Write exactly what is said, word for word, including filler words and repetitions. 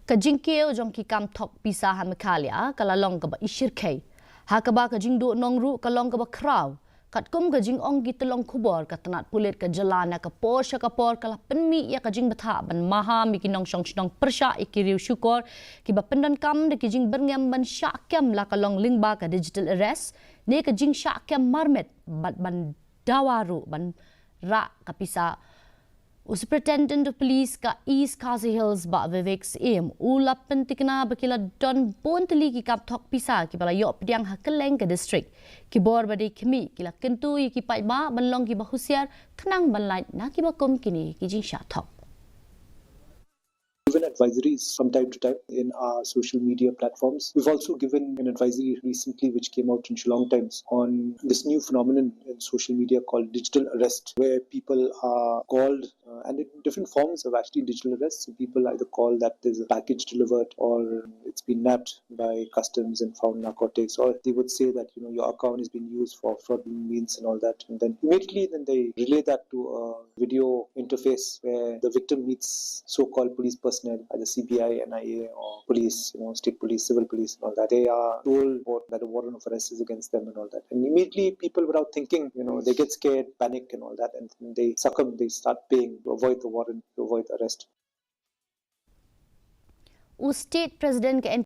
Ka jingkiew jong ki kam thok pisa ha Meghalaya ka la long kaba ishyrkhei, ha kaba ka jingduh nong ruh ka long kaba khraw. Katkum ka jingong ki tyllong khubor, ka tnat pulit ka jylla na ka por sha ka por ka la pynmih ïa ka jingbthah ban maham ïa ki nongshong shnong pyrshah ïa ki riew shukor kiba pyndonkam da ki jingbyrngem ban shah kem, la ka long lyngba ka digital arrest ne ka jingshah kem marmet bad ban dawa ruh ban rah ka pisa. U Superintendent of Police ka East Khasi Hills, Bah Vivek Syiem, u la pyntikna ba ki la don bun tylli ki kam thok pisa kiba la ïoh pdiang ha kylleng ka district. Ki bor ba dei khmih ki la kyntu ïa ki paidbah ban long kiba husiar khnang ban lait na kiba kum kine ki jingshah thok. Given advisories from time to time in our social media platforms. We've also given an advisory recently which came out in Shillong Times on this new phenomenon in social media called digital arrest, where people are called, uh, and in different forms of actually digital arrest. So people either call that there's a package delivered or it's been nabbed by customs and found narcotics, or they would say that, you know, your account has been used for fraudulent means and all that. And then immediately then they relay that to a video interface where the victim meets so-called police personnel, either C B I, N I A, or police, you know, state police, civil police, and all that. They are told what, that a warrant of arrest is against them and all that. And immediately people, without thinking, you know, they get scared, panic, and all that, and they succumb. They start paying to avoid the warrant, to avoid the arrest. U State President ka N